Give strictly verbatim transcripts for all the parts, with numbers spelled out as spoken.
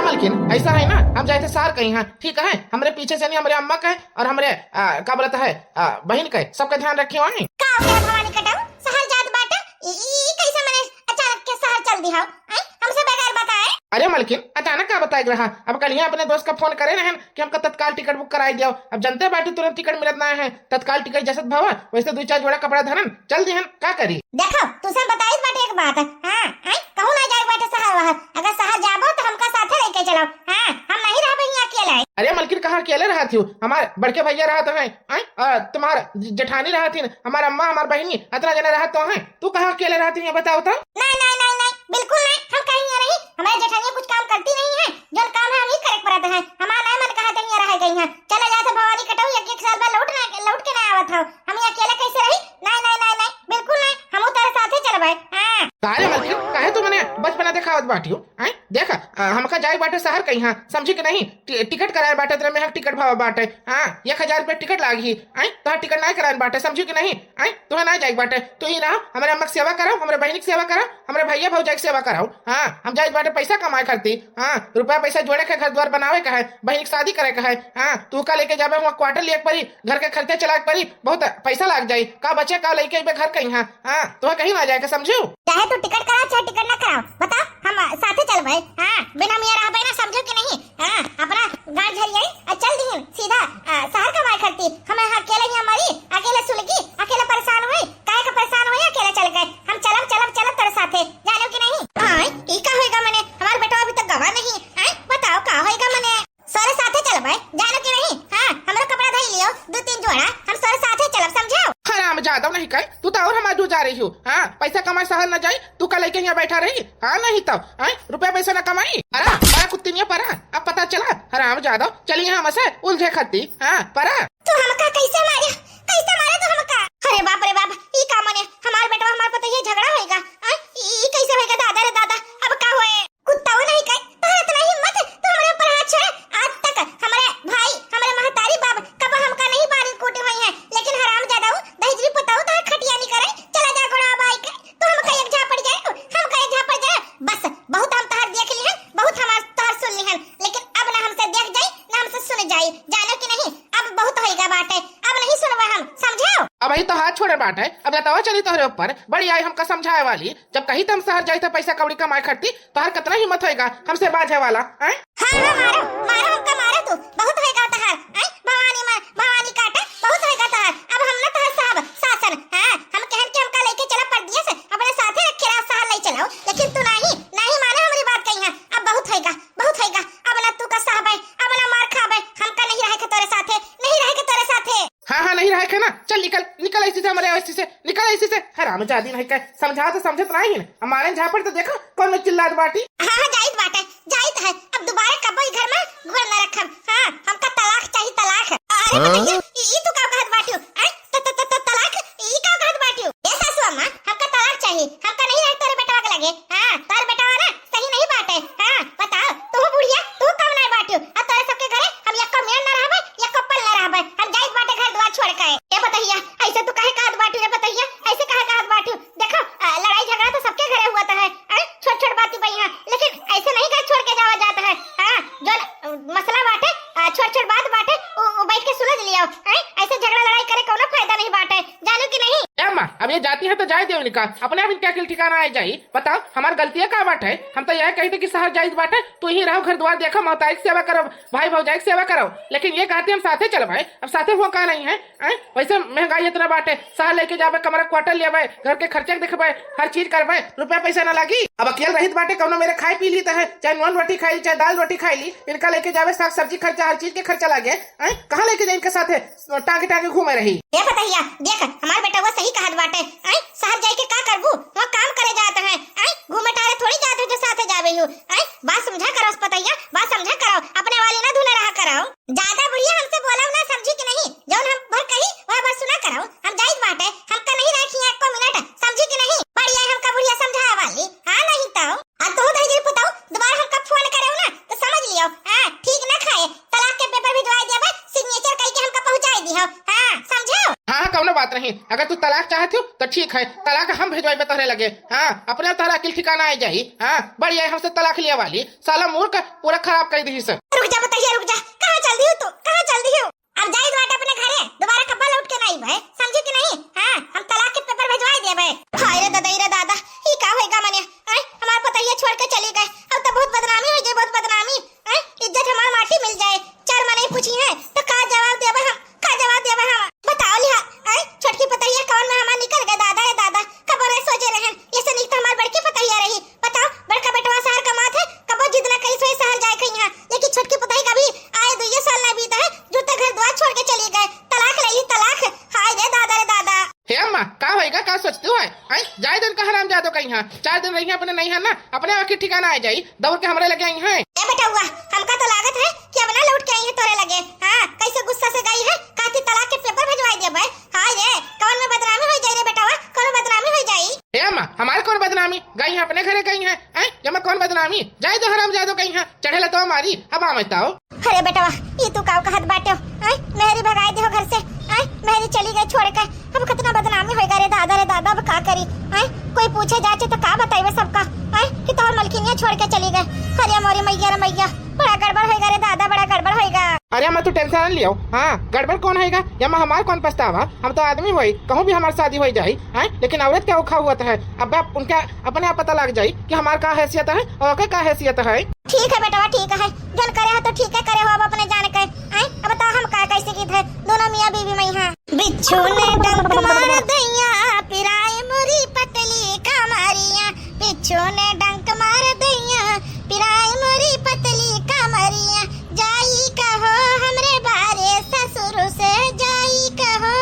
मलकिन, ऐसा है ना, हम जाइत है शहर कहीं, हाँ, ठीक है, हमरे पीछे से नहीं, हमरे अम्मा का है और हमरे, आ, का बोलत है, आ, बहिन का है, सबका ध्यान रखियो, हाँ। का हो गया भवानी कटाऊ, शहर जात बाटे? ई, ई, ई कैसे मने अचानक के शहर चल दिहाओ, हैं? हमसे बगैर बताए? अरे मलकिन, अचानक का बताए के रहा? अब कल ही अपने दोस्त का फोन करे रहन कि हमका तत्काल टिकट बुक कराई दियो। अब जनते बाटू तुरंत टिकट मिलत ना है, तत्काल टिकट जसत भवा, वैसे दुई चार जोड़ा कपड़ा धरन, चल दिहन, का करी? देखो, तुसे बताइत बाटे एक बात, हाँ, हैं? कहूँ ना जाए बाटे शहर वहर, अगर शहर जाबो तो हमका साथे लेके चलो, हाँ, हम नहीं रहबे यहाँ अकेले। अरे मलकिन, कहाँ अकेले रहत हो? हमार बड़के भैया रहत हैं, हैं? और तुम्हार ज-, जेठानी रहत हिन, हमार अम्मा, हमार बहिनी, अतना जना रहत तो हैं। तू कहाँ अकेले रहत हो, ये बताओ तो? नहीं, नहीं, नहीं, नहीं, बिल्कुल नहीं, हम कहीं नहीं रही। हमारे जेठानिया कुछ काम करती नहीं है, जो काम है हम ही करे पड़त है। हमारा नहीं मन कहा कहीं रह गई है। चला जात है भवानी कटाऊ, एक एक साल बाद लौट ना, लौट के ना आवत हो। हम ये अकेले कैसे रही? नहीं, नहीं, नहीं, नहीं, बिल्कुल नहीं, हम तेरे साथे चलबे। हाँ। काहे मलकिन, काहे तू मने बचपना देखावत बाटी हो? हैं? देख, अ, हमका जाए बाटे शहर कहीं, हाँ, समझी कि नहीं? टि-, टिकट कराए बाटे, तेरे में टिकट भावा बाटे, हाँ, एक हजार रुपये टिकट लागी, हैं? तोहार टिकट नहीं कराए बाटे, समझी कि नहीं? हैं? तोहे नहीं जाए बाटे, तू ही रहो, हमारे अम्मा की सेवा करो, हमारे बहन की सेवा करो, हमारे भैया भौजाई की सेवा करो, हाँ, हम जाए बाटे पैसा कमाए खाती, हाँ, रुपया पैसा जोड़े के, घर द्वार बनावे का है, बहन की शादी करे का है, हाँ, तू का लेके जाबे, वहाँ क्वार्टर लिए पड़ी, घर के खर्चा चलाए पड़ी, बहुत पैसा लाग जाई, का बचे का लेके अइबे घर कहीं, हाँ, हाँ, तोहे कहीं ना जाए के, समझू? चाहे तू टिकट कराओ, चाहे टिकट ना कराओ, बताओ, हम साथे चलबे। हाँ, बिना मियाँ रहबे ना, समझो कि नहीं? हाँ, अपना गांठ झरियाई और चल दिहिन सीधा, आ, शहर कमाए खाती। हम यहाँ अकेले ही मरी, अकेले सुलगी, अकेले परेशान हुई, काहे का परेशान हुई अकेले चल के? हम चलब, चलब, चलब तोरे साथे, जानो कि नहीं? हाँ, ई का होएगा मने? हमार बेटवा अभी तक गवा नहीं। हाँ, बताओ का होएगा मने? सोरे साथे चलबे, जानो कि नहीं? हाँ, हमरो कपड़ा धई लियो, दो तीन जोड़ा, हम सोरे साथे चलब, समझो? हराम जादव नहीं कहे, तू तो और हमार जू जा रही हो। हाँ, पैसा कमाए शहर न जाई, तू का लेके यहाँ बैठा रही? हाँ, नहीं तो, हाँ, रुपया पैसा न कमाई। अरे, बड़ा कुत्ती नहीं परा, अब पता चला, हराम जादव, चली यहाँ हमसे उलझे खाती। हाँ, परा। तू हमका कैसे मारे? कैसे मारे तू हमका? अरे बाप रे बाप, ई का मने? हमार बेटवा हमार पतोहिया झगड़ा होएगा? हाँ, ई, ई कैसे होएगा दादा रे दादा? अब का होए? कुत्ताओ नहीं कहे, तोहर इतना हिम्मत, तू हमरे ऊपर हाथ छोड़े। आज तक हमरे भाई, हमरे महतारी बाप कबो हमका नहीं मारे कूटे हुई हैं, लेकिन हराम जादाऊ, दहिजरी पुताऊ तोहर खटिया नहीं करे, चला जा गोड़ा बाई के, तू हमका एक झापड़ जाए, हमका एक झापड़ जाए, बस बहुत हम तोहर देख ली हैं, बहुत हमार तोहर सुन ली हैं, लेकिन अब ना हमसे देख जाई, ना हमसे सुन जाई, जानो कि नहीं, अब बहुत होइगा बाटे, अब नहीं सुनबे हम, समझो? अब ही तो हाथ छोड़े बाटे, अब लतवा चली तोहरे ऊपर, बड़ी आई हमका समझाए वाली, जब कही तो हम शहर जाई तो पैसा कौड़ी कमाए खाती, तोहार कितना हिम्मत होएगा हमसे बाझे वाला, हैं? हाँ, हाँ, मारो, मारो, हमका मारो तू, बहुत होएगा तोहार, हैं? भवानी मार, भवानी काटे, बहुत होएगा तोहार। अब हम ना तोहार साहब, शासन, हाँ, हम कहन के हमका लेके चला परदेस, अपने साथे रखे रहा, शहर ले चलाओ, लेकिन तू नहीं, नहीं माने हमारी बात कही है। अब बहुत होएगा, बहुत होएगा, अब ना तू का साहब है, अब ना मार खाबे, हमका नहीं रहे के तोरे साथे, नहीं रहे के तोरे साथे। हाँ, हाँ, नहीं रहे के ना, चल निकल, निकल ऐसी से, हमारे ऐसी से, निकल ऐसी से, हराम जादी नहीं कहे, समझा तो समझत नहीं है, हमारे झापड़ तो देखो, कौन चिल्लात बाटी। हाँ, हाँ, जाइत बाटे, जाइत है, अब दोबारा कबो ई घर में गोड़ न रखब। हाँ, हमका तलाक चाही, तलाक। अरे हाँ? भैया, ई, ई तू का कहत बाटियो? आय, त, त, त, त, तलाक? ई का कहत बाटियो? ए सासू अम्मा, हमका तलाक चाही, हमका नहीं रहे तोरे बेटवा के लगे। हाँ, तोर बेटवा ना सही नहीं बाटे। हाँ, बताओ, तू बुढ़िया, तू कम नहीं बाटियो। अब तोरे सबके घरे हम यक्को मिनट ना रहबे, यक्को पल ना रहबे। हम जाइत बाटे घर द्वार छोड़ के। ए पतोहिया, ऐसे तू काहे कहत बाटियो रे पतोहिया? ऐसे काहे कहत बाटियो? देखो, अ, लड़ाई झगड़ा तो सबके घरे हुआ था है, हैं? छोट छोट बात ही बई है, लेकिन ऐसे नहीं घर छोड़ के जावा जाता है, हाँ? जो, अ, मसला बाटे, अ, छोट छोट बात बाटे, उ, उ बैठ के सुलझ लियो, हैं? ऐसे झगड़ा लड़ाई करे कोनो फायदा नहीं बाटे, जानू कि नहीं? ए अम्मा, अब ये जाती है तो जाए दे इनका, अपने आप इनके अकिल ठिकाना आ जाई। बताओ, हमार गलतियाँ का बाटे? हम तो यह कहते कि शहर जाइत बाटे, तू ही रहो, घर द्वार देखो, महतारी की सेवा करो, भाई भौजाई की सेवा करो, लेकिन ये कहती हम साथे चलबे, अब साथे हुआ का नहीं है? हैं? वैसे महंगाई इतना बाटे, शहर लेके जाबे, कमरा क्वार्टर लेबे, घर के खर्चा देखबे, हर चीज करबे, रुपया पैसा ना लागी। अब अकेल रहित बाटे, कौनो मेरे खाए पी ली तो है, चाहे नॉन रोटी खाई ली, चाहे दाल रोटी खाई ली, इनका लेके जाबे, साग सब्जी खर्चा, हर चीज के खर्चा लागे। हैं? कहाँ लेके जाए इनके साथे टांगे टांगे घूमे रही? ए पतोहिया, देख, हमार बेटवा सही कहत बाटे। हैं? शहर जाए के का करबू? वहाँ काम करे जात है। हैं? घूमे टहरे थोड़ी जात है जो साथे जाबे हो। हैं? बात समझा करो पतोहिया, बात समझा करो, अपने वाली ना धुने रहा करो। ज्यादा बुढ़िया हमसे बोलाओ ना, समझी कि नहीं? जौन हम भर कही, वह भर सुना करो। हम जाइत बाटे, हमका नहीं रखी है एको मिनट, समझी कि नहीं? बड़ी आई हमका बुढ़िया समझाए वाली, हाँ नहीं तो। आ तू दहिजरी पुताऊ, दोबारा हमका फोन करे ना, तो समझ लियो, हाँ, ठीक ना खाए, तलाक के पेपर भिजवाई देबे, सिग्नेचर कई के हमका पहुँचाई दियो, हाँ, समझो? हाँ, हाँ, कौनो बात नहीं, अगर तू तलाक चाहत हो तो ठीक है, तलाक हम भेजवाइबे तोहरे लगे। हाँ, अपने तोहरा अकिल ठिकाना आ जाई। हाँ, बढ़िया है हमसे तलाक लिया वाली, साला मूड का पूरा खराब कर दी से। रुक जा बतैया, रुक जा, कहाँ चल दियो तू, कहाँ चल दियो? अब जाई बाटे अपने घरे, दोबारा कब्बा लौट के ना आइबे, समझी कि नहीं? हाँ, हम तलाक के पेपर भेजवाई देबे। हाय रे दादा, रे दादा, ई का होएगा मने? आय, हमार पतैया छोड़ के चली गए, अब तो बहुत बदनामी हो जाए, बहुत बदनामी। आय, इज्जत हमार माटी मिल जाए, चार मने पूछी है तो का जवाब देबे हम, का जवाब देबे हम? बताओ लिहा, आय, छोटकी पतैया कौन में हमार निकल गए, दादा रे दादा, कब रे सोचे रहन, ऐसे नहीं तो हमार बड़की पतैया रही। बताओ, बड़का बेटवा शहर कमात है, कबो जिद ना करी सोई शहर जाए कहीं है, लेकिन छोटकी पतई का भी आए दुइये साल ना बीता है, जुड़ते घर द्वार छोड़ के चली गए, तलाक ले ली, तलाक। हाय रे दादा रे दादा। हे अम्मा, का होएगा, का सोचती हो? आई, जाए दिन का हराम जादो कहीं है, चार दिन रही है अपने नहीं है ना, अपने आखिर ठिकाना आ जाई, दौड़ के हमरे लगे आई है। ए बेटउआ, हमका तो लागत है कि अब ना लौट के आई है तोरे लगे। हाँ, कैसे गुस्सा से गई है, कहती तलाक के पेपर भिजवाई देबे। हाय रे, कौन में बदनामी हो जाई रे बेटवा, कौन में बदनामी हो जाई? हे अम्मा, हमारे कौन बदनामी? गई हैं अपने घरे गई हैं, हैं? ये में कौन बदनामी? जाए दो हरामजादो गई हैं, चढ़े ला तो हमारी, अब आवे ताओ। अरे बेटवा, ई तू काव कहत बाटे हो? हैं? मेहरी भगाई दे हो घर से, हैं? मेहरी चली गई छोड़ के, अब कितना बदनामी होएगा रे दादा, रे दादा, अब का करी? हैं? कोई पूछे जाचे तो का बताइबे सबका, हैं? कि तोहर मलकिनिया छोड़ के चली गई। अरे मोरी मैया रे मैया, बड़ा गड़बड़ होएगा रे दादा, बड़ा गड़बड़ होएगा। अरे अम्मा, तू tension न लियो। हाँ, गड़बड़ कौन होएगा? या अम्मा, हमार कौन पछतावा? हम तो आदमी होई, कहूँ भी हमार शादी होई जाई, हैं? लेकिन औरत के औखा हुआ है। अब आप उनके अपने आप पता लग जाई कि हमार का हैसियत है और ओके का हैसियत है। ठीक है बेटवा, ठीक है, जौन करे हो तो ठीक है करे हो, अब अपने जान के। हैं? अब बताओ हम का कैसे गीत है, दोनों मियाँ बीवी में यहाँ। बिच्छू ने डंक मार दैया, पिराए मोरी पतली कमरिया। बिच्छू ने डंक मार दैया, पिराए मोरी पतली कमरिया। जाई कहो हमरे बारे ससुर से, जाई कहो।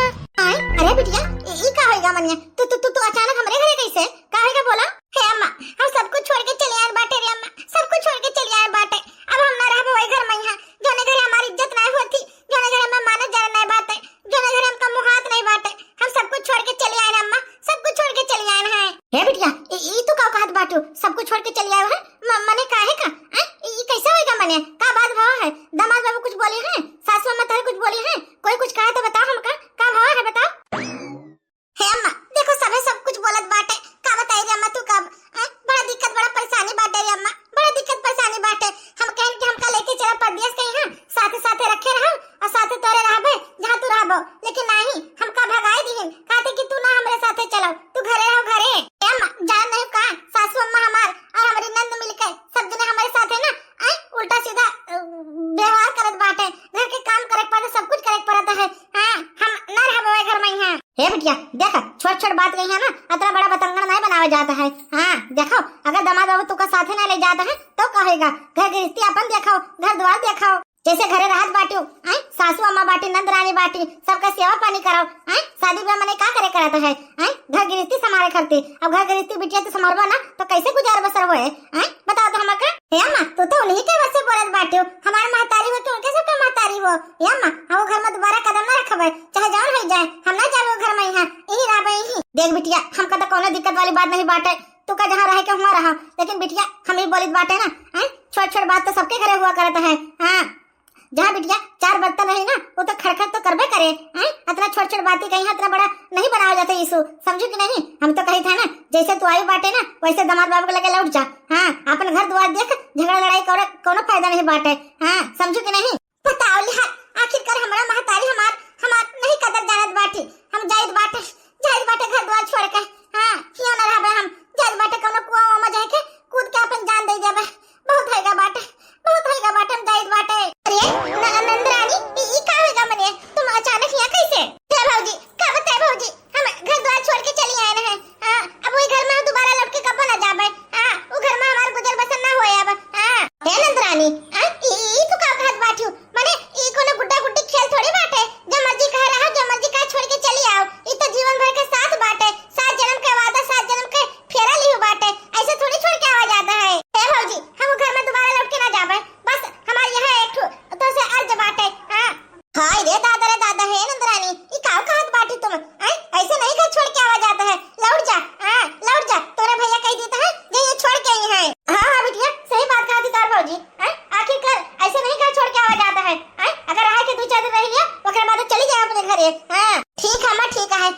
आय, अरे बिटिया, ई, ई का होइगा मनिया? तू, तू, तू, तू अचानक हमरे घरे कैसे? का होइगा बोला? हे अम्मा, हम सब कुछ छोड़ के चले आए बाटे रे अम्मा, सब कुछ छोड़ के चले आए बाटे। अब हम ना रहबो वही घर में यहाँ, जौने घरे हमारी इज्जत ना होती, जौने घरे हमें मानत जाने नहीं बाटे, जौने घरे हमका मुहात नहीं बाटे, हम सब कुछ छोड़ के चले आए अम्मा, सब कुछ छोड़ के चले आए हैं। हे बिटिया, ई, ई तू का कहत बाटू? सब कुछ छोड़ के चले आए हैं? म-, मने काहे का? हैं? ई, ई कैसे होइगा मने? का बात भवा है? दामाद बाबू कुछ बोले हैं? सासू अम्मा तोहरे कुछ बोली हैं? कोई कुछ कहा तो बताओ हमका, का भवा है बताओ? हे अम्मा, देखो सभे सब कुछ बोलत बाटे, का बताई रे अम्मा तू का, हैं? बड़ा दिक्कत, बड़ा परेशानी बाटे रे अम्मा, बड़ा दिक्कत परेशानी बाटे। हम कहन कि हमका लेके चला परदेस कहीं, हाँ, साथे साथे रखे रहो और साथे तोरे रहबे, जहाँ तू रहबो, लेकिन नहीं, हमका भगाई दिहिन, कहते कि तू ना हमरे साथे चलो, तू घरे रहो घरे। ए अम्मा, जान नहीं का, सासू अम्मा हमार और हमारी नंद मिलके सब जने हमारे साथे ना, आय, उल्टा सीधा, अ, व्यवहार करत बाटे, घर के काम करे के पड़त, सब कुछ करे के पड़त है। हाँ, हम ना रहबो ए घर में यहाँ। हे बिटिया, देख, छोट छोट बात कही है ना, अतना बड़ा बतंगड़ नहीं बनावे जाता है। हाँ, देखो, अगर दामाद बाबू तुका साथे ना ले जाता है, तो कहेगा, घर गृहस्थी अपन देखो, घर द्वार देखो। जैसे घरे रहत बाटियो, हैं? सासू अम्मा बाटी, नंद रानी बाटी, सबका सेवा पानी कराओ, हैं? शादी ब्याह मने का करे करत है, हैं? घर गृहस्थी संभाले करती। अब घर गृहस्थी बिटिया तू संभालबा ना, तो कैसे गुजार बसर होए, हैं? बताओ तो हमका। हे अम्मा, तू तो उन्हीं के वजह से बोलत बाटियो, हमार महतारी हो कि उनके सबके महतारी हो। हे अम्मा, हम वो घर में दोबारा कदम ना रखबे, चाहे जौन हो जाए, हम ना जाबे वो घर में यहाँ, यहीं रहबे यहीं। देख बिटिया, हमका तो कौनो दिक्कत वाली बात नहीं बाटे, तू का जहाँ रहे के हुआ रहा, लेकिन बिटिया हम ही बोलित बाटे ना, हैं? छोट छोट बात तो सबके घरे हुआ करत है, हाँ। जहाँ बिटिया चार बर्तन रही ना, वो तो खड़खड़ तो करबे करे, हैं? अतना छोट छोट बातें कहीं अतना बड़ा नहीं बनावा जाता यीशु, समझू कि नहीं? हम तो कही था ना, जैसे तू आई बाटे ना, वैसे दामाद बाबू के लगे लौट जा। हाँ, अपन घर द्वार देख, झगड़ा लड़ाई करे कोनो फायदा नहीं बाटे। हाँ, समझू कि नहीं? बताओ लिहा, आखिरकार हमरा महतारी हमार, हमार नहीं कदर जानत बाटी। हम जाइत बाटे, जाइत बाटे घर द्वार छोड़ के। हाँ, हियाँ ना रहबे हम, जाइत बाटे कोनो कुआं उआं में जाके कूद के अपन जान दे देबे। बहुत होइगा बाटे, बहुत होइगा बाटे, हम जाइत बाटे। अरे, न-, नंद रानी, ई, ई का होइगा मने? तुम अचानक हियाँ कैसे? हे भौजी, का बताए भौजी, हम घर द्वार छोड़ के चली आए हैं। हाँ, अब वही घर में हम दोबारा लौट के कबो ना जाबे। हाँ, वो घर में हमार गुजर बसर ना होए अब। हाँ। हे नंद रानी, आ, ई, ई तू का कहत बाटियो? मने, ई कोनो गुड्डा गुड्डी खेल थोड़ी बाटे। जो मर्जी कहे रहो, जो मर्जी कहे छोड़ के चली आओ। ई तो जीवन भर के साथ बाटे, सात जन्म के वादा, सात जन्म के फेरा लिहू बाटे। ऐसे थोड़ी छोड़ के आवा जाता है। हे भौजी, हम घर में दोबारा लौट के ना जाबे। बस हमार यह एक ठो तो से अर्ज बाटे। हाँ। हाय रे दादा रे दादा, हे नंदरानी, ई काव कहत बाटी तुम? आय, ऐसे नहीं घर छोड़ के आवा जाता है। लौट जा, हाँ, लौट जा। तोरे भैया कह देता है, जे ये छोड़ के आई है। हाँ, हाँ बिटिया, सही बात कहती तार भौजी। आय, आखिरकार ऐसे नहीं घर छोड़ के आवा जाता है। आय, अगर रहा के दो चार दिन रह लिया, ओकरे बाद चली जाए अपने घरे। हाँ, ठीक है, मैं ठीक है।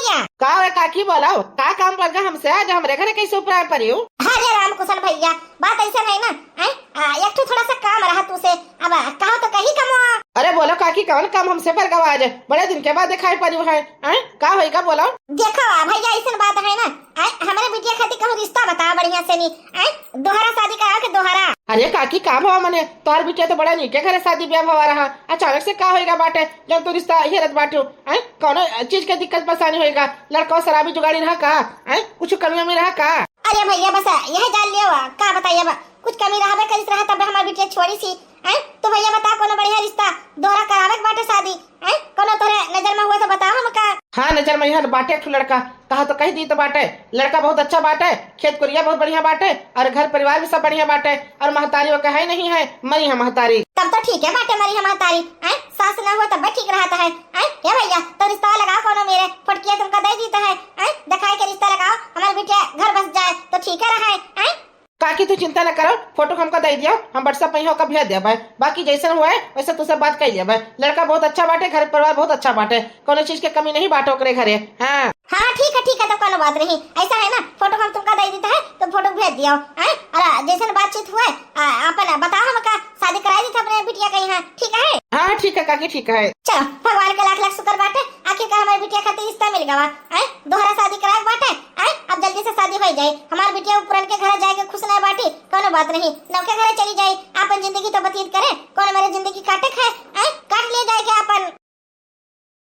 भैया। का है काकी, बोलाओ, का काम पड़ गया हमसे? आज हमरे घरे कैसे उपराय पड़ी हो? अरे राम कुशल भैया, बात ऐसे है ना, आय, आ, एक ठो थोड़ा सा काम रहा तू से, अब कहो तो कही कमवा। अरे बोलो काकी, कौन काम हमसे पड़ गवा आज? बड़े दिन के बाद दिखाई पड़ी है, आय, का होई का बोलो? देखो आ भैया, ऐसन बात है ना, आय, हमरे बिटिया खातिर कहूँ रिश्ता बताओ बढ़िया से नी, आय, दोहरा शादी कराओ के दोहरा। अरे काकी, का भवा मने, तोहर बिटिया तो बड़ा नीके घरे शादी ब्याह भवा रहा, अचानक से का होएगा बाटे, जब तू रिश्ता हेरत बाटू, आय, कौनो चीज के दिक्कत परेशानी होएगा? लड़का शराबी जुगाड़ी रहा का? आय, कुछ कमी वमी रहा का? अरे भैया, बस यह जान लियो, का बताई, अब कुछ कमी रहबे करिस रहा, तब हमार बिटिया छोड़ी सी। हैं? तो भैया बता, कोनो बढ़िया रिश्ता दोहरा करावे के बाटे शादी? हैं? कोनो तोरे नजर में हुआ तो बताओ हमका। हाँ, नजर में यहाँ बाटे एक ठो लड़का, कहा तो कह दी तो बाटे, लड़का बहुत अच्छा बाटे, खेत कोरिया बहुत बढ़िया बाटे, और घर परिवार भी सब बढ़िया बाटे, और महतारी वो कहे नहीं है, मरी है महतारी। तब तो ठीक है बाटे, मरी है महतारी, हैं? सास ना हुआ तब ठीक रहता है, हैं? क्या भैया, तो रिश्ता लगाओ कोनो मेरे, फोटकिया तुमका दे दीता है, हैं? दिखाई के रिश्ता लगाओ, हमारे बिटिया घर बस जाए तो ठीक है रहा है, हैं? काकी, तू चिंता न करो, फोटो हमका दे दियो, हम WhatsApp में ही ओका भेज देबै। बाकी जैसन हुए, वैसे तुझसे बात कर लेबै। लड़का बहुत अच्छा बाटे, घर परिवार बहुत अच्छा बाटे, कोनो चीज के कमी नहीं बाटे ओकरे घरे। हाँ। हाँ, ठीक है, ठीक है, तो कोनो बात नहीं। ऐसा है ना, फोटो हम तुमका दे देता है, तो फोटो भेज दियो, हैं? और जैसन बातचीत हुए, आ, अपन बताओ हमका, शादी कराई देता अपने बिटिया के यहाँ, ठीक है? हाँ, ठीक है काकी, ठीक है। चलो, भगवान के लाख लाख शुक्र बाटे, आखिर का हमारे बिटिया खातिर रिश्ता मिल गवा, हैं? दोहरा शादी कराए के बाटे, आय, अब जल्दी से शादी होई जाए। हमार बिटिया उ पुरनके घरे जाए के खुश ना बाटी, कोनो बात नहीं, नवके घरे चली जाए, आपन जिंदगी तो व्यतीत करे, कौन मेरे जिंदगी काटे के है, आय, काट लिए जाए के आपन।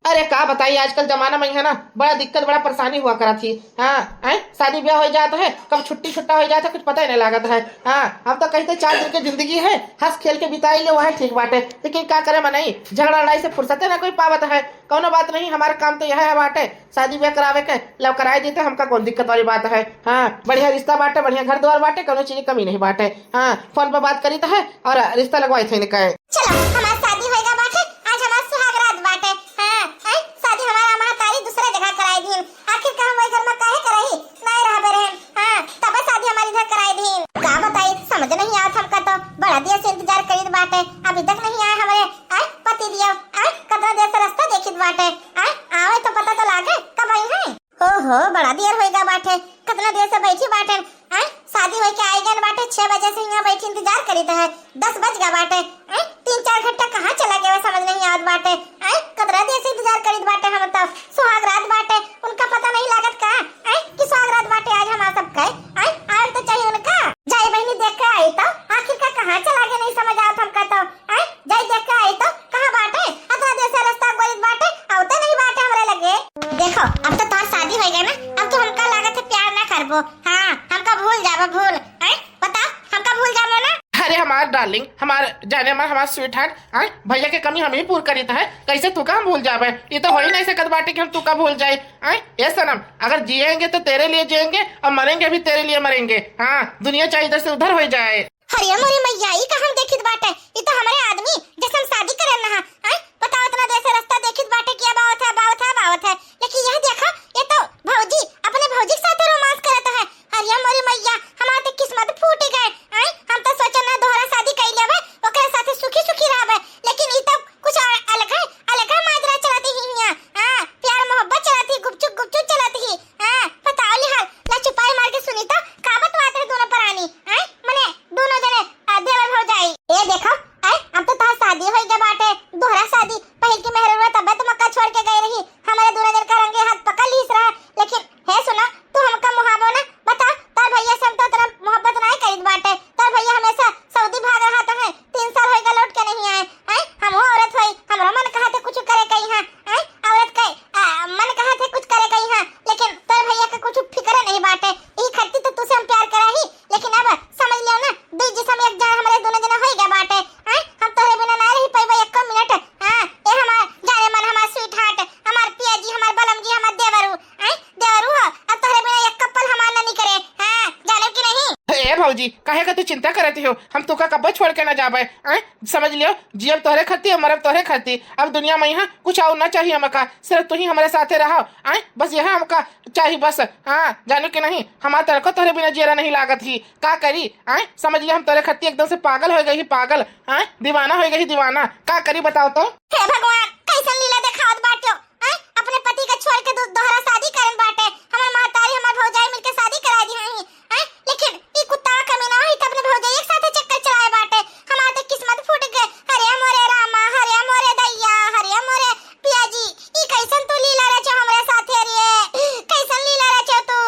अरे का बताई, आजकल जमाना में है ना, बड़ा दिक्कत, बड़ा परेशानी हुआ करत ही। हाँ, आय, शादी ब्याह हो जात है, कब छुट्टी छुट्टा हो जात है, कुछ पता ही नहीं लागत है। हाँ, हम तो कहते चार दिन के जिंदगी है, हंस खेल के बिताई ले, वह ठीक बाटे, लेकिन का करे मनई, झगड़ा लड़ाई से फुर्सते ना कोई पावत है। कौनो बात नहीं, हमारा काम तो यह है बाटे, शादी ब्याह करावे के, लव कराए देते, हमका कौन दिक्कत वाली बात है। हाँ, बढ़िया रिश्ता बाटे, बढ़िया घर द्वार बाटे, कौनो चीज की कमी नहीं बाटे। हाँ, फोन पर बात करी तो है और रिश्ता लगवाई थे इनका। चलो, हमार शादी होएगा बाटे, आज हमार सुहाग रात बाटे। हाँ, हैं, शादी हमारा महतारी दूसरे जगह कराए दीन। आखिर का हम वही घर में काहे कराई? नहीं रहबे रहन। हाँ, तब शादी हमारी इधर कराए दीन। का बताई, समझ नहीं आवत हमका तो। बड़ा देर से इंतजार करीत बाटे, अभी तक नहीं आए हमरे, आए, पति दिया, आए, कतना देर से रास्ता देखित बाटे, आए, आवे तो पता तो लागे, कब आई हैं? हो, हो, बड़ा देर होइगा बाटे, कतना देर से बैठी बाटे, आए, शादी होइके आई गन बाटे, छह बजे से यहाँ बैठी इंतजार करीत है, दस बज गा बाटे, आए, तीन चार घंटा कहाँ चला गया, समझ नहीं आवत बाटे, आए, कतना देर से इंतजार करीत बाटे हम तब, सुहाग रात बाटे, उनका पता नहीं लागत का, आए, कि सुहाग रात बाटे आज हमार सबके, आए, आवे तो चाहिए उनका। जाए बहिनी, देख के आई तो, आखिर का कहाँ चला गया, नहीं समझ आवत हमका तो, आए, जाई देख के आई तो, कहाँ बाटे? अतना देर से रास्ता गोरित बाटे, आवते नहीं बाटे हमरे लगे। देखो, अब तो तोहार शादी हो गया ना, अब तो हमका लागत है प्यार ना करबो। हाँ, हमका भूल जाबो, भूल। हैं? बताओ, हमका भूल जाबो ना? अरे हमार डार्लिंग, हमार जाने मन, हमार स्वीटहार्ट, हैं? भैया के कमी हम ही पूर करीत है, कैसे तू का हम भूल जाबे? ये तो हो ही नहीं सकत बाटे कि हम तू का भूल जाए, हैं? ए सनम, अगर जिएंगे तो तेरे लिए जिएंगे और मरेंगे भी तेरे लिए मरेंगे। हाँ, दुनिया चाहे इधर से उधर हो जाए। हरिया मोरी मैया, ई का हम देखित बाटे? ई तो हमरे आदमी, जैसे हम शादी करल रहा, हैं? बताओ, इतना देर से रास्ता देखित बाटे कि अब आवत है, अब आवत है, अब आवत है। लेकिन यह देखो, ये तो भौजी अपने भौजी के साथ रोमांस करत है। हरिया मोरी मैया, हमार तो किस्मत फूट गए, हैं? हम तो सोचन ना दोहरा शादी कर लेबे, ओकरे साथे सुखी सुखी रहबे, लेकिन ई तो कुछ और अलग है, अलग है माजरा चलत ही हियां। हाँ, प्यार मोहब्बत चलत ही, गुपचुप गुपचुप चलत ही। हाँ, बताओ लिहाल, ला चुपाई मार के सुनी तो, का बतवात है दोनों परानी? हैं? मने दोनों जने, आ, देवर भौजाई। ए देखो, आय, अब तो तोहार शादी होई गए बाटे, दोहरा शादी। पहिल की मेहररुआ तबे तो मक्का छोड़ के गई रही, हमारे दोनों जन का रंगे हाथ पकड़ लीस रहा। लेकिन हे सुनो, तू हमका मुहाबो ना, बता, तोर भैया से हम तो तेरा मोहब्बत नहीं करीत बाटे। तोर भैया हमेशा सऊदी भाग रहा तो है, तीन साल होई गए लौट के नहीं आए। हैं, हम वो औरत होई, हमरो मन कहा थे कुछ करे कहीं, हाँ, हैं, औरत के, आ, मन कहा थे कुछ करे कहीं, हाँ, लेकिन तोर भैया के कुछ फिक्र नहीं बाटे। ई खत्ती तो तुसे हम प्यार करा ही, लेकिन अब समझ लियो ना, दुई जिसम एक जान हमरे दोनों जना होई गया बाटे। हैं? हम तोहरे बिना ना रही पइबे एको मिनट। हाँ, ए हमार जाने मन, हमार स्वीटहार्ट, हमार पिया जी, हमार बलम जी, हमार देवरू, हैं? देवरू हो, अब तोहरे बिना एक पल हमार ना निकरे। हाँ, जाने कि नहीं? ए भौजी, काहे का तू चिंता करती हो? हम तोका कब्बो छोड़ के ना जाबे। हैं? समझ लियो, जियब तोहरे खत्ती और मरब तोहरे खत्ती। अब दुनिया में यहाँ कुछ और ना चाहिए हमका, सिर्फ तू ही हमारे साथे रहो। आय, बस यह हमका चाही बस। हाँ, जानू कि नहीं, हमार तनको तोहरे बिना जियरा नहीं लागत ही। का करी, आय, समझ लिया हम तोहरे खत्ती एकदम से पागल हो गई ही, पागल, आय, दीवाना हो गई ही, दीवाना। का करी बताओ तो? हे भगवान, कैसन लीला देखावत बाट्यो? हैं? अपने पति का छोड़ के दो-, दोहरा शादी करन बाटे। हमार महतारी, हमार भौजाई मिलके शादी कराई दी हैं, हैं? लेकिन ई कुत्ता कमीना ही तो अपने भौजाई एक साथे चक्कर चलाए बाटे। हमार तो किस्मत फूट गए। हरे मोरे रामा, हरे मोरे दैया, हरे मोरे पिया जी, ई कैसन तू लीला रचो हमरे साथे रे? कैसन लीला रचो तू?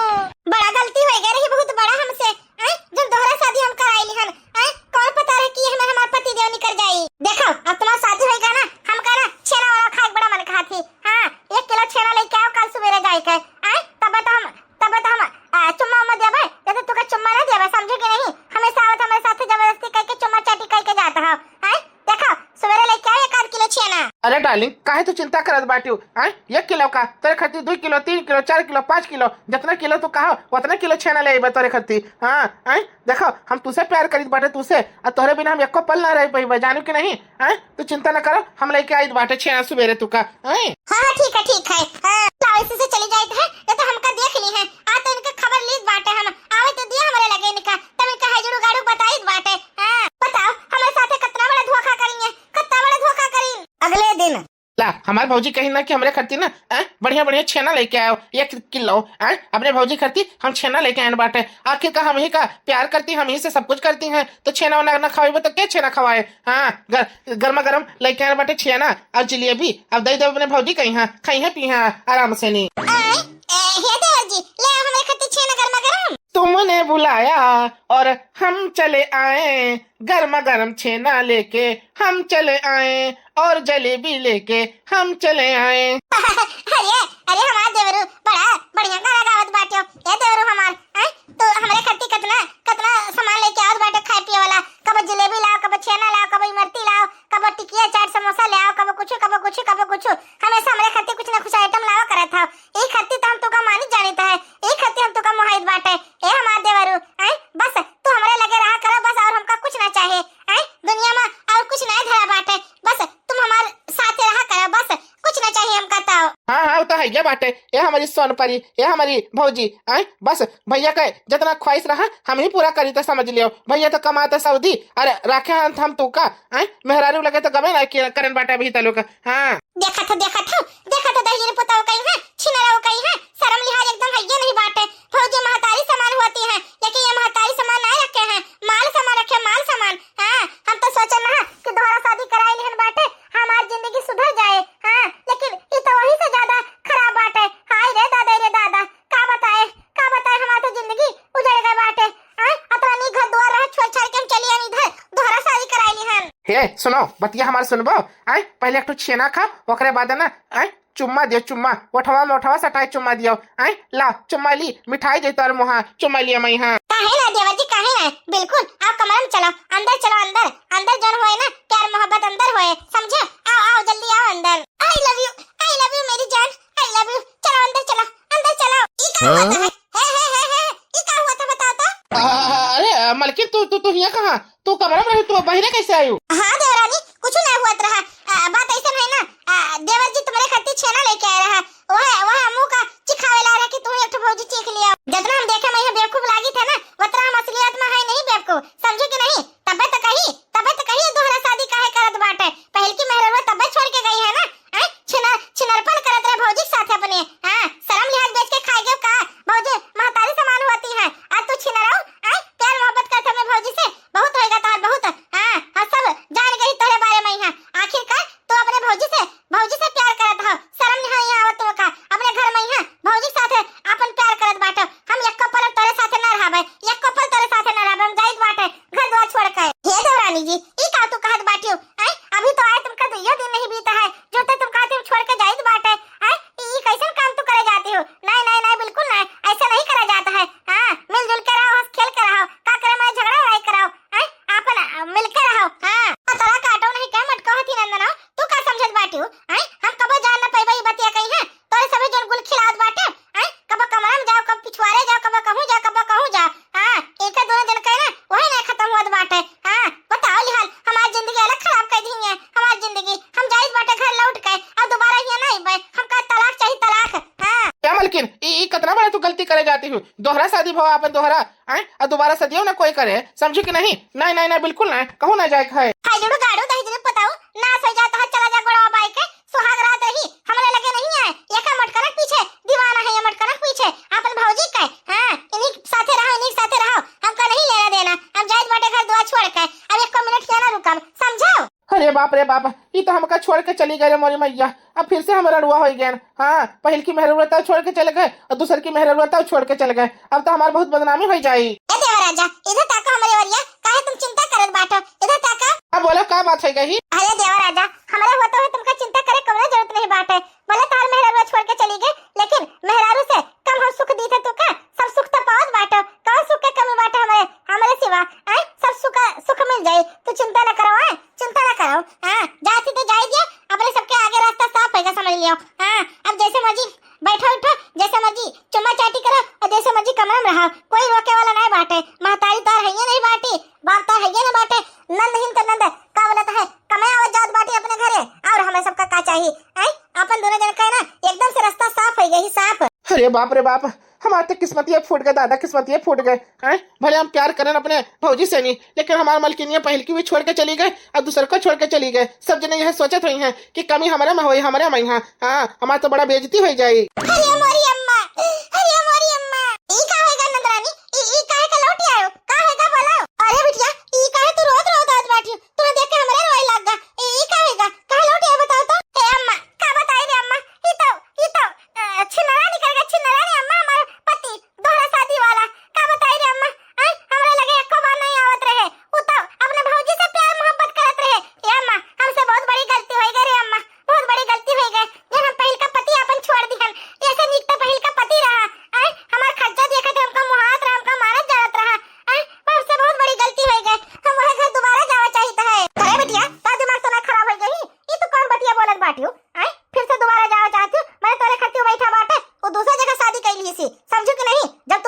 बड़ा गलती हो गया रही, बहुत बड़ा हमसे। आय, जब दोहरा शादी हम कराई लिहन, आय, कौन पता रहे कि हमें हमार पति देव निकर जाई। देखो, अब तुम्हार शादी होइगा ना, हमका ना छेना वाला खाए के बड़ा मन कहा थी। हाँ, एक किलो छेना लेके आओ, कल सुबेरे जाए के। आय, तबे तो हम, तबे तो हम, आ, चुम्मा उम्मा देबे, जैसे तुका चुम्मा ना देबे, समझो कि नहीं? हमेशा आवत हमारे साथ जबरदस्ती करके चुम्मा चाटी करके जाता हो। आय, देखो, सुबेरे लेके आओ एक आध किलो छेना। अरे डार्लिंग, काहे तू चिंता करत बाटियो? आय, एक किलो का, तोरे खातिर दुई किलो, तीन किलो, चार किलो, पाँच किलो, जितना किलो तू कहो, उतना किलो छेना ले अइबे तोरे खातिर। हाँ, आय, देखो, हम तुसे प्यार करीत बाटे तुसे, आ तोहरे बिना हम एको पल ना रह पइबे, जानू कि नहीं? आय, तू चिंता ना करो, हम लेके आइत बाटे छेना सुबेरे तुका। आय। हाँ, हाँ, ठीक है, ठीक है। हाँ, लाओ, इसी से चली जाइत है, ये तो हमका देख ली है। आ तो इनके खबर लीत बाटे हम, आवे तो दिया हमरे लगे इनका, तब इनका हेजड़ू गाड़ू बताइत बाटे। हाँ, बताओ, हमरे साथे कितना बड़ा धोखा करी है, कितना बड़ा धोखा करी। अगले दिन। ला, हमार भौजी कही ना कि हमरे खातिर ना, आ, बढ़िया बढ़िया छेना लेके आओ, एक किलो। आ, अपने भौजी खातिर हम छेना लेके आए बाटे। आखिर का हम ही का प्यार करती, हम ही से सब कुछ करती हैं, तो छेना वना ना खवाइबे तो के छेना खवाए? हाँ, गर-, गर्मा गर्म लेके आए बाटे छेना और जलेबी। अब दे दे अपने भौजी कहीं, हाँ, खाई है पी है आराम से नी। आए, ए, हे देवर जी, ले आओ हमरे खातिर छेना गर्मा गर्म। तुमने बुलाया और हम चले आए, गर्मा गर्म छेना लेके हम चले आए और जलेबी लेके हम चले आए। अरे, अरे हमार देवरू, बड़ा बढ़िया गाना गावत बाटियो। ए देवरू हमार, हैं? तू हमरे खातिर कितना, कितना सामान लेके आवत बाटे खाए पिए वाला। कबो जलेबी लाओ, कबो छेना लाओ, कबो इमरती लाओ, कबो टिकिया, चाट, समोसा ले आओ, कबो कुछ, कबो कुछ, कबो कुछ। हमेशा हमरे खातिर कुछ ना कुछ आइटम लावा करत हव। ई खातिर तो हम तुका मानित जानित है, ई खातिर हम तुका मोहाइत बाटे। ए हमार देवरू, हैं? बस तू हमरे लगे रहा करो बस, और हमका कुछ ना चाहे। हैं? दुनिया में और कुछ ना धरा बाटे, बस तुम हमार साथे रहा करो बस, कुछ ना चाहिए हमका तो। हाँ, हाँ, वो तो है ये बाटे। ए हमारी सोनपरी, ए हमारी भौजी, आय, बस भैया के जितना ख्वाहिश रहा, हम ही पूरा करी तो समझ लियो। भैया तो कमाते सऊदी, अरे राखे हैं हम तुका, आय, मेहरारू लगे तो गबे ना कि-, करन बाटे अभी तलुक। हाँ। देखत हो, देखत हो, देखत हो, दहिजरी पुताऊ कहीं है, छिनराऊ कहीं है, शर्म लिहाज एकदम है ये नहीं बाटे। भौजी महतारी समान होती है, लेकिन ये महतारी समान नहीं रखे हैं, माल समान रखे, माल समान। हाँ, हम तो सोचन रहा कि दोहरा शादी कराई लिहन बाटे, हमार जिंदगी सुधर जाए। हाँ, लेकिन ई तो वही से ज्यादा खराब बाटे। हाय रे दादा, रे दादा, का बताए, का बताए, हमार तो जिंदगी उजड़ गए बाटे। हाँ, अतना नी घर दुआर रहा, छोड़ छाड़ के हम चली आनी इधर, दोहरा शादी कराई लिहन। हे, सुनो, बतिया हमार सुनबो? आय, पहले एक ठो छेना खा, ओकरे बाद ना, आय, चुम्मा दियो, चुम्मा, ओठवा में ओठवा सटाए चुम्मा दियो। आय, ला, चुम्मा ली, मिठाई दे तोर मुहा, चुम्मा लिया मैं हाँ। काहे ना देवर जी, काहे ना? बिल्कुल, आओ कमरा में चलो, अंदर चलो, अंदर, अंदर जौन होए ना, प्यार मोहब्बत अंदर होए, समझे? आओ, आओ, जल्दी आओ अंदर। I love you, I love you मेरी जान, I love you। चलो अंदर चलो, अंदर चलो। ई का हाँ? होता है? हे, हे, हे, हे, ई का हुआ था बताओ तो? आ, अरे, आ, मलकिन, तू, तू, तू हियाँ कहाँ? तू कमरा में रही, तू बहिरे कैसे आयु? हाँ देवरानी, कुछ ना हुआ रहा। आ, बात ऐसा है ना, आ, देवर जी तुम्हारे खातिर छेना लेके आए रहा। वह, वह मुँह का चिखावे ला रहा कि तू एक ठो भौजी चीख लिया। जितना हम देखे मैं बेवकूफ लागी थे ना, उतना हम असलियत में है नहीं बेवकूफ, समझे कि नहीं? तबे तो कही, तबे तो कही दोहरा शादी काहे करत बाटे। पहल की मेहररुआ तबे छोड़ के गई है ना। हैं? छिनर, छिनरपन करत रहे भौजी के साथ अपने। हाँ, शर्म लिहाज बेच के खाए गए का? भौजी महतारी समान होती है, आज तू छिनराऊ, हैं? प्यार मोहब्बत करत अपने भौजी से, बहुत होएगा तोहर बहुत। हाँ, हम सब जान गई तोहरे बारे में यहाँ। आखिरकार तू अपने भौजी से, भौजी से प्यार करत हो, शर्म नहीं यहाँ आवत तो का? अपने घर में यहाँ भौजी के साथ अपन प्यार करत बाटे। हम एको पल तोरे साथे ना रहबे, एको पल तोरे साथे ना रहबे, हम जाइत बाटे घर द्वार छोड़ के। हे देवरानी जी, ई का तू कहत बाटियो? आय, अभी तो आए तुमका दुइयो दिन नहीं बीता है, जो तो तुम कहते हो छोड़ के जाइत बाटे। आय, ई, ई कैसन काम तू करे जाती हो? नहीं, नहीं, नहीं, बिल्कुल नहीं, ऐसा नहीं करा जाता है। हाँ, मिलजुल के रहो, हंस खेल के रहो, का करे मैं झगड़ा लड़ाई कराओ? आय, आपन, आ, मिल के रहो। हाँ, तोरा काटो नहीं क्या मटको हथी नंदनो, तू का समझत बाटियो? आय, हम कबो जान न पैबे ई बतिया कहीं है, तोरे सभी जन गुल खिलावत बाटे। आय, कबो कमरा में जाओ, कबो पिछुआरे जाओ, कबो कहूँ जाओ, कबो कहूँ जाओ। हाँ, एक दोनों दिन के ना, वही नहीं खत्म होत बाटे। हाँ, बताओ लिहाल, हमार जिंदगी अलग खराब कर दी है, हमार जिंदगी, हम जाइत बाटे घर लौट के, अब दोबारा यहाँ ना अइबे, हमका तलाक चाहिए, तलाक। हाँ। क्या मलकिन, ई, ई कितना बड़ा तू गलती करे जाती हो? दोहरा शादी भवा अपन दोहरा, आय, अब दोबारा शादियों ना कोई करे, समझी कि नहीं? नहीं, नहीं, नहीं, बिल्कुल ना, कहूँ ना जाए के है। हाय जुड़ू गाड़ू दही जुड़ू पताऊ, ना सो जाता है, चला जा गोड़वा बाई के, सुहाग रात रही, हमरे लगे नहीं आए। बाप रे बाप, ई तो हमका छोड़ के चली गए रे मोरी मैया। अब फिर से हम रड़ुआ होइ गए। हाँ, पहिलकी मेहररुआ तउ छोड़ के चल गए और दूसरकी मेहररुआ तउ छोड़ के चल गए। अब तो हमार बहुत बदनामी होइ जाई। ए देवा राजा, इधर ताका हमरे ओरिया, काहे तुम चिंता करत बाटो? इधर ताका। अब बोला, का बात होइ गई? अरे देवा राजा, हमरे होते हुए तुमका चिंता करे कउनो जरूरत नहीं बाटे। भले तोहार मेहररुआ छोड़ के चली गई, लेकिन मेहरारू से कम हम सुख दी थे तू का? सब सुख तो पावत बाटो, कौन सुख के कमी बाटे हमरे, हमरे सिवा? आय, सब सुख, सुख मिल जाई, तू चिंता न करो, आय, चिंता न करो। हाँ, जाती तो जाए दिया, अपने सबके आगे रास्ता साफ होइगा, समझ लियो। हाँ, अब जैसे मर्जी बैठो उठो, जैसे मर्जी चुम्मा चाटी करो और जैसे मर्जी कमरा में रहो, कोई रोके वाला नहीं बाटे। महतारी तोहार हइये नहीं बाटी, बाप तोहार हइये नहीं बाटे, नंद हिन तो नंद का बोलत है, कमे आवत जात बाटी अपने घरे, और हमें सबका का चाही? आय, अपन दोनों जन का ना एकदम से रास्ता साफ होइ गई, साफ। अरे बाप रे बाप, हमार तो किस्मतिया फूट गए दादा, किस्मतिया फूट गए। हैं, भले हम प्यार करन अपने भौजी से नहीं, लेकिन हमार मलकिनिया पहिलकी भी छोड़ के चली गए और दूसर को छोड़ के चली गए। सब जने यह सोचत हुई हैं कि कमी हमरे में होई, हमरे में। हाँ, हाँ, हमार तो बड़ा बेइज्जती होइ जाई। अरे मोरी अम्मा, अरे मोरी अम्मा, ई का होइगा नंदरानी? ई, ई काहे का लौट आयो? का होइगा बोलो? अरे बिटिया, ई काहे तू रोत रोत आत बाटी? तोहे देख के हमरे रोए लाग गा। ई, ई का होइगा? काहे लौट आयो बताओ तो? ए अम्मा, का बताई रे अम्मा? ई तो, ई तो, अ, छिनरा निकल गया, छिनरा रे अम्मा, हमार पति, दोहरा शादी वाला। का बताई रे अम्मा? आय, हमरा लगे एको बार नहीं आवत रहे। उ तो अपने भौजी से प्यार मोहब्बत करत रहे। ए अम्मा, हमसे बहुत बड़ी गलती होइ गई रे अम्मा, बहुत बड़ी गलती होइ गई। ये हम पहिलका पति अपन छोड़ दिहन। ऐसे नीक तो पहिलका पति रहा। आय, हमार खर्चा देखत रहे, हमका मुहात रहा, हमका मारत जात रहा। आय, हमसे बहुत बड़ी गलती होइ गई। हम वह घर दोबारा जावा चाहित है। अरे बिटिया, का दिमाग तो ना खराब होइ गई? ई तू कौन बतिया बोलत बाटियो? आय, फिर से दोबारा जावा चाहती हूँ? मैंने तोरे खातिर बैठा बाटे, वो दूसरा जगह शादी कर ली सी, समझू कि नहीं? जब